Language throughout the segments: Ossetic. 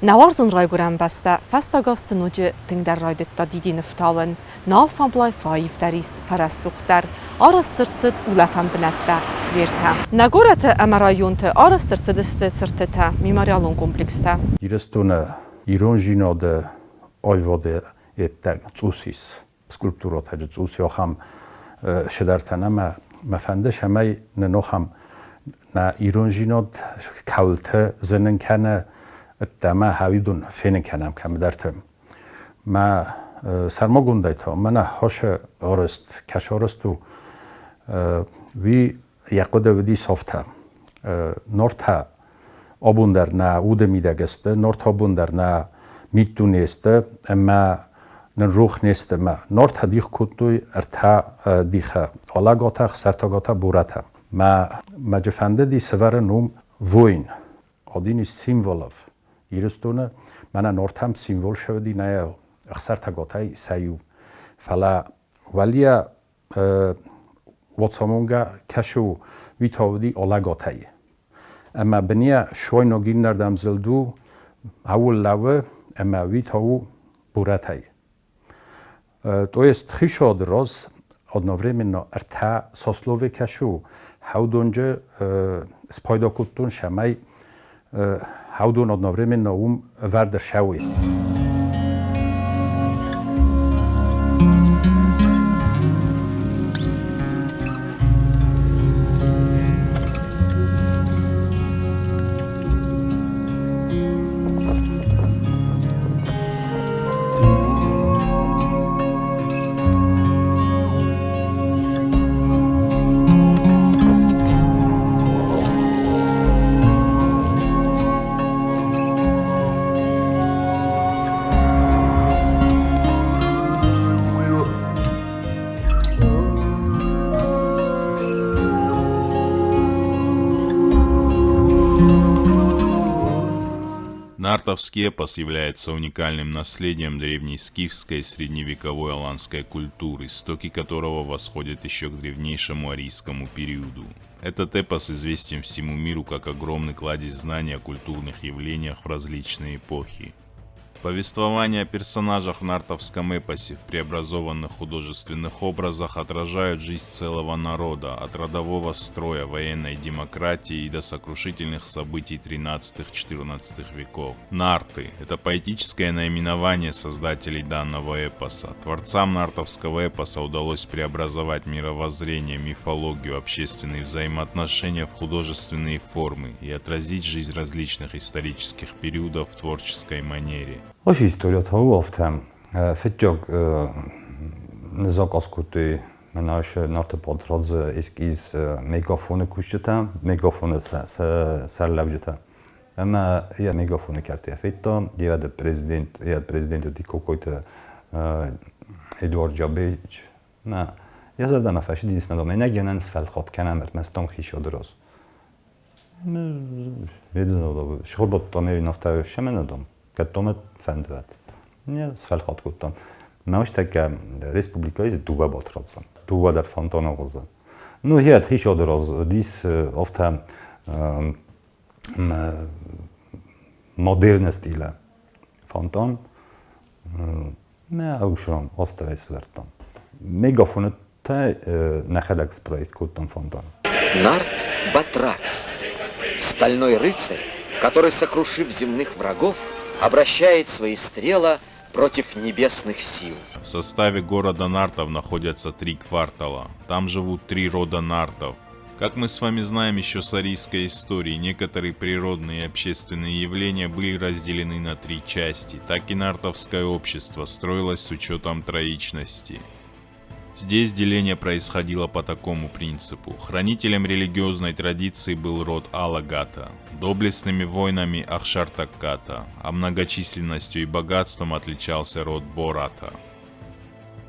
Нӕ уарзон райгуырӕн бӕстӕ фӕстаг азты ноджы тынгдӕр райдыдта дидин ӕфтауын, нӕ алфамблай фӕаивдӕр ис, фӕрӕсугъддӕр, арӕзт ӕрцыд улӕфӕн бынӕттӕ, сквертӕ. Нӕ горӕты ӕмӕ районты арӕзт ӕрцыдысты цыртытӕ, мемориалон комплекстӕ. Ирыстоны иронзинады аивады ӕддаг цъус ис, скульптурӕтӕ цъус ахӕм цыдӕртӕ нӕма мӕ фӕнды, цӕмӕй нын ахӕм нӕ иронзинад кӕуылты зынын кӕны, ӕддӕмӕ хауидон фенын кӕнӕм кӕмдӕрты. Мӕ сӕрмагондӕй та мӕнӕ хосы арӕзт, кӕс арӕзт у, уый йӕ хъуыды уыдис афтӕ. Нортӕ абон дӕр нӕ уды мидӕг сты, Норт абон дӕр нӕ миддуне сты ӕмӕ нын рох не сты. Мӕ Нортӕ дих кодтой ӕртӕ дихы: Алагатӕ, Хсӕртӕгатӕ, Буратӕ. Мӕ мӕджы фӕндыди сӕвӕрын уым воин, один из символов Ирыстоны. Мӕнӕ Нортӕм символ сӕвӕди нӕ Ӕхсӕртӕгатӕй сӕ иу. Фӕлӕ уӕлийӕ уацамонгӕ кӕсы у, уый та уыди Алӕгатӕй. Ӕмӕ бынийӕ сойнаг иннӕрдӕм зылд у, ауыл лӕууы, ӕмӕ уый та у Бурӕтӕй. То есть хицауады раз одновременно ӕртӕ сословие кӕсы у. Хӕудонджы спайда кодтон, цӕмӕй хӕудон одновременно уым ӕвӕрд ӕрцӕуой. Нартовский эпос является уникальным наследием древней скифской и средневековой аланской культуры, истоки которого восходят еще к древнейшему арийскому периоду. Этот эпос известен всему миру как огромный кладезь знаний о культурных явлениях в различные эпохи. Повествования о персонажах в нартовском эпосе в преобразованных художественных образах отражают жизнь целого народа, от родового строя, военной демократии и до сокрушительных событий 13-14 веков. Нарты – это поэтическое наименование создателей данного эпоса. Творцам нартовского эпоса удалось преобразовать мировоззрение, мифологию, общественные взаимоотношения в художественные формы и отразить жизнь различных исторических периодов в творческой манере. Ащ история та у афтӕ. Фыццаг нызакъаз кодтой мӕнӕ ащ Нарты Батрадзы эскиз мегафоны кусджытӕ, мегафоны сӕрлӕуджытӕ. Ӕмӕ йӕ мегафоны кӕрты федта, йӕ президент, йӕ президент уыди Кокойты Эдуард Джабеевич. Мӕ йӕ зӕрдӕмӕ фӕсидис мӕ домӕ, нӕ гӕнӕн сфӕлхатт кӕнӕм ӕрмӕст дам хицауды раз. Схорбадтам афтӕ сӕмӕнадон, кӕддонӕ фӕндвӕд. Не сфӕлхат кодтам. Мӕ республикӕйы дыууӕ батрадзы, дыууӕ дӕр фонтаны гъуызы. Ну, хиат хицауды раз дис афтӕ модерны стиле фонтан. Мӕ аушрам астӕуӕй сӕвӕрдтам. Мегафоны та нӕхӕдӕг спроект кодтам фонтан. Нарт Батрац, стальной рыцарь, который, сокрушив земных врагов, обращает свои стрела против небесных сил. В составе города Нартов находятся три квартала. Там живут три рода нартов. Как мы с вами знаем еще с арийской истории, некоторые природные и общественные явления были разделены на три части. Так и нартовское общество строилось с учетом троичности. Здесь деление происходило по такому принципу. Хранителем религиозной традиции был род Алагата, доблестными воинами Ахшартакката, а многочисленностью и богатством отличался род Бората.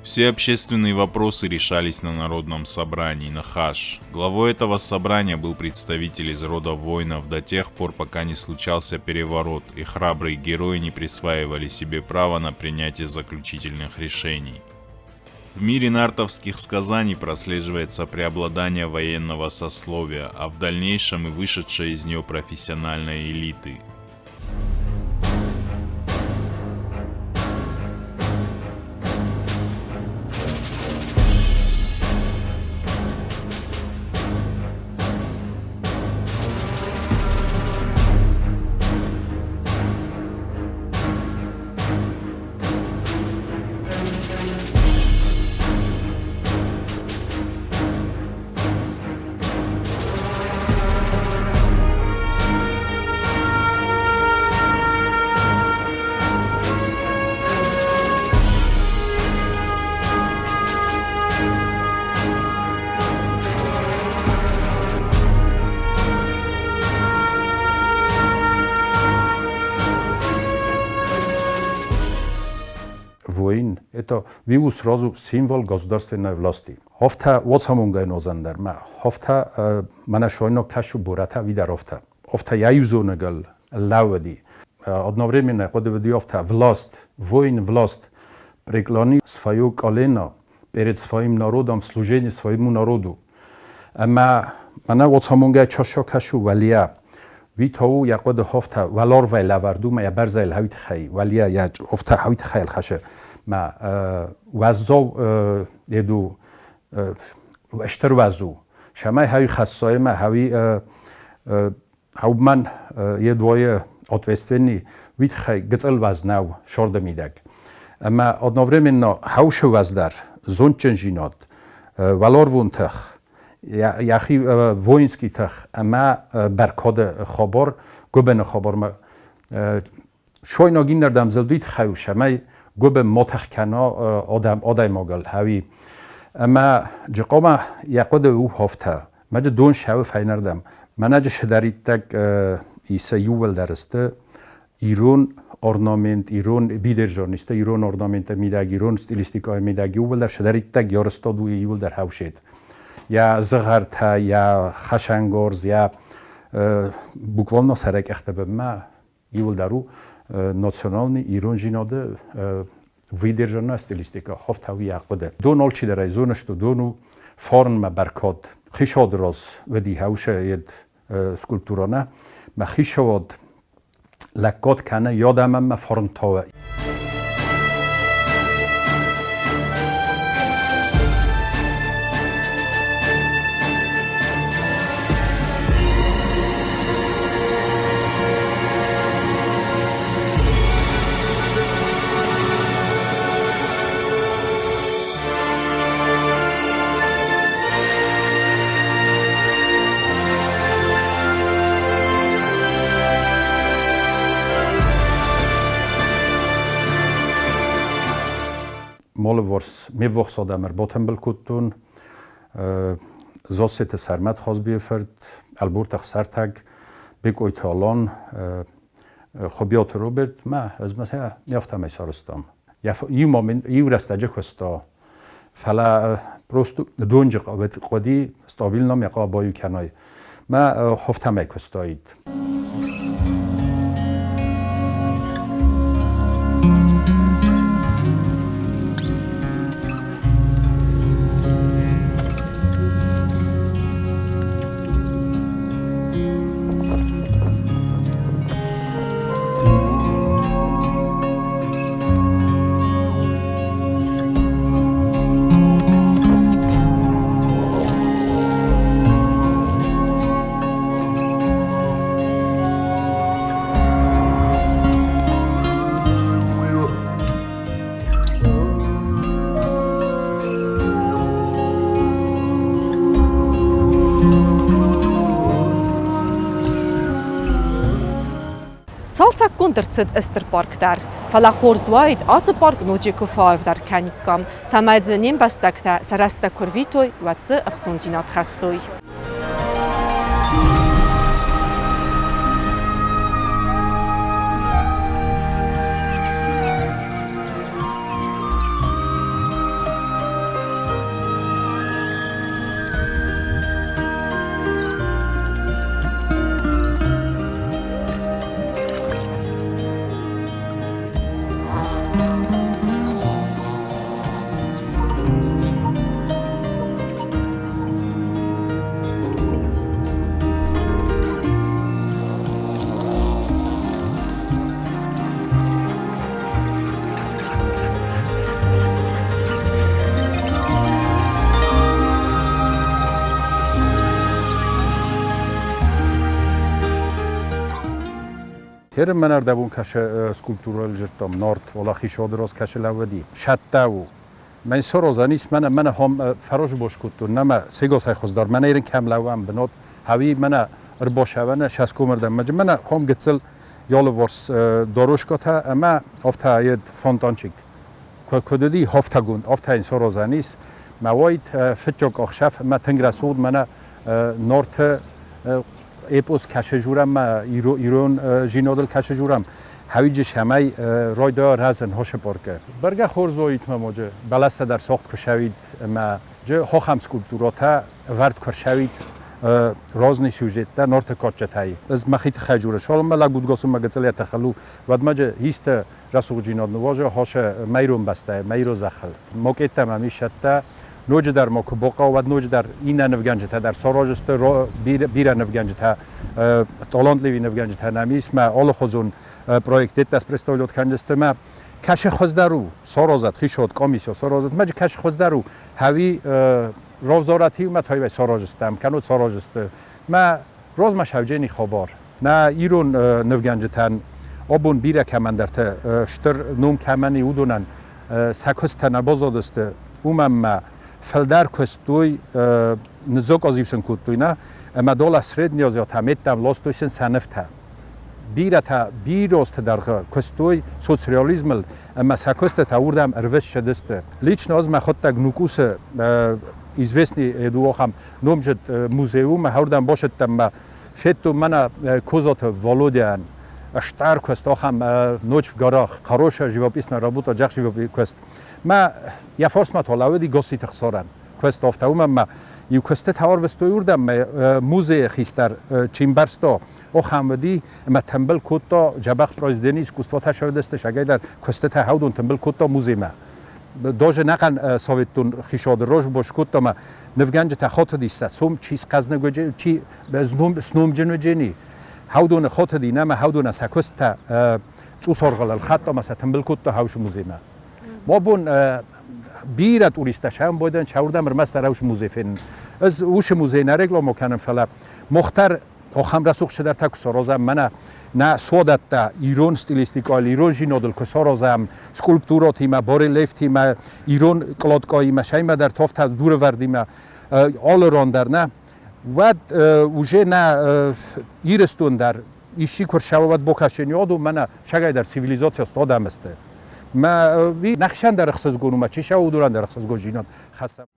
Все общественные вопросы решались на народном собрании на Хаш. Главой этого собрания был представитель из рода воинов до тех пор, пока не случался переворот и храбрые герои не присваивали себе право на принятие заключительных решений. В мире нартовских сказаний прослеживается преобладание военного сословия, а в дальнейшем и вышедшая из нее профессиональной элиты. Воин – это виу сразу символ государственной власти. Хофта уацамонгай нозандар ма хофта мана шойно кашу бурата видар офта. Офта яюзонагал лавди. Одновременно кодевди офта власть, воин власть преклони свое колено перед своим народом, служение своему народу. Ама мана уацамонгай чашо кашу валия. وی تاو یقود هفته ولار و لوردو ما برزایل هویت خی ولیا یا هفته هویت خیل خشه ما وزو یدو اشتر وزو شمای هوی خصای ما هوی هاومن یدوی ответственный вит хай гцел вазнав шорда мидаг. Ама одновременно хауш ваздар зончен жинот валор вунтах яхи воинский тах ама баркод хабар губен хабар ма шойна гиннердам зелдуит хауш ама губен мотах кана одам одаймогал хави ама جقاما یقود او هفته مجا دون شو فینردم منج شدریتک ایسا یوول درسته ایرون орнамент ирон видержонисте ирон орнамент мидаг ирон стилистика мидаг ювел шдаритдаг ёрстод ювел дар хавшед я зғарта я хашангорз я буквально сарак ахтабма ювел дару национални ирон жиноде выдержанная стилистика хофтави яқуде дон олчи дар зонашто дону форн ма баркод хишод роз веди хауша ед скульптурана ма хишовод лаккот кана ёдамам ма форн това. Молворс мевохсодамер ботембел куттун зосете сармат хозбиеферт албуртах сартаг бекойт алон хобиот роберт ма аз масая яфтамай сарстам ю момент ю растаҷа коста фала просто дунҷ қоди стабилно меқа бою канай ма хофтамай костоид. Цалцӕггонд ӕрцыд стыр парк дӕр, фӕлӕ хорз уаид, ацы парк ноджы куы фӕаивдӕр кӕниккам, цӕмӕй дзы не мбӕстӕгтӕ сӕ рӕстӕг куы рвитой, уӕд дзы ӕхцондзинад хӕссой. Тер менардабун каше скульптура жиртом норт вала хишодроз каше лавди шаттау من سروزانیس من من هم فراش باش کتو نما سگاس خزدار من ایرن کم لوام بنات هوی من ارباشوانه شسکو مردم مج من هم گتسل یالورس داروشکاتا اما افتا ید فونتانچیک کدودی هفتگون افتا این سروزانیس مواید فتجوک اخشف ما تنگرسود من نورت эпос кашежурам ма ирон жинодл кашежурам Хӕуиджы сӕмӕй райдайа рӕзын хосы паркы. Бӕргӕ хорз уаид ма моджы бӕлӕстӕ дӕр сагъд куы сӕуид ӕмӕ джы хохӕм скульптурӕтӕ ӕвӕрд куы рцӕуид разный сюжеттӕ Нарты кадджытӕй. Ӕз мӕхи тыххӕй дзурын, цалынмӕ лӕг удгасунмӕ гыццыл йӕ тыхыл у, уӕдмӕ джы исты рӕсугъддзинад ныууадза хосы мӕ ирон бӕстӕйы, мӕ ирон зӕххыл. Макеттӕ мӕм ис цӕттӕ, ноджыдӕр ма куы бахъӕуа, уӕд ноджыдӕр иннӕ нывгӕнджытӕ дӕр сараздзысты, бирӕ нывгӕнджытӕ, талантливый нывгӕнджытӕ нӕм ис, мӕ алыхуызон проекттӕ спредставлять кӕндзысты мӕ кӕсы хуыздӕр у, саразӕд хицауад комиссия саразӕд, мӕ кӕсы хуыздӕр у, хӕви равзарӕд мӕ тайвай сараздзыстӕм, кӕннод сараздзысты. Мӕ размӕ сӕвджени хабар. Нӕ ирон нывгӕнджытӕн абон бирӕ кӕмӕндӕрты стыр ном кӕмӕн и, уыдонӕн сӕ куыстӕ нӕ баззадысты, уымӕн ма фылдӕр куыстой, ныззокъаз-иу сын кодтой, нӕ, ӕмӕ дола среднеазиатӕ меттӕм ластой сын сӕ нывтӕ. Бирӕтӕ бирӕ азты дӕргъы куыстой соцреализмыл ӕмӕ сӕ куыстытӕ уырдӕм ӕрвыст цыдысты. Лично ӕз мӕхуыдтӕг Нукусы известный дуохӕм номдзыд музеумӕ уырдӕм бацыдтӕн мӕ федтон мӕнӕ Козаты Володяйӕн стар куыст, ахӕм Ночь в горах, хорошая живописная работа, джах живописный куыст. Мӕ йӕ фарсмӕ та лӕууыди Госситы Хсарӕн куыст, афтӕ уымӕн мӕ иу куыстытӕ арвыстой уырдӕм, мӕ музейы хистӕр чи мбӕрста, ахӕм уыди, ӕмӕ тымбыл кодта дзӕбӕх произведени искусствотӕ сӕвдысты, сагӕйдӕр куыстытӕ хӕудон тымбыл кодта музеймӕ. Даже нӕхъӕн советтон хицауады розбос кодта ӕмӕ нывгӕнджытӕ хатыдис сӕ сом чи схъӕзныг чи сномджын уыджени. Хӕудоны хатыди нӕмӕ хӕудонӕ сӕ куыстытӕ цъусаргъыл ӕлхӕдта ӕмӕ сӕ тымбыл кодта хӕусы музеймӕ. Ма бон бирӕ туристтӕ сӕмбойдӕн сӕуырдӕм ӕрмӕстдӕр хӕусы музей фенын. Ӕз уыцы музей нӕ рекламо кӕнын, фӕлӕ Мохтар ахӕм рӕсугъд цыдӕртӕ куы саразӕм, мӕнӕ нӕ суадӕттӕ ирон стилистикӕйыл, ирон зинодыл куы саразӕм, скульптурӕтимӕ, барельефтимӕ, ирон кълодкъаимӕ, сӕймӕ дӕр тофтӕ дурӕвӕрдимӕ, алы ран дӕр нӕ, уӕд уже нӕ Ирыстон дӕр исчи куы рцӕуа, уӕд бокасджын у, мӕнӕ сагӕй дӕр цивилизацийӕ адӕм сты. Мӕ нӕхицӕн дӕр ӕхсызгон у, мӕ чи сӕ уыдонӕн дӕр ӕхсызгондзинад хӕссӕм.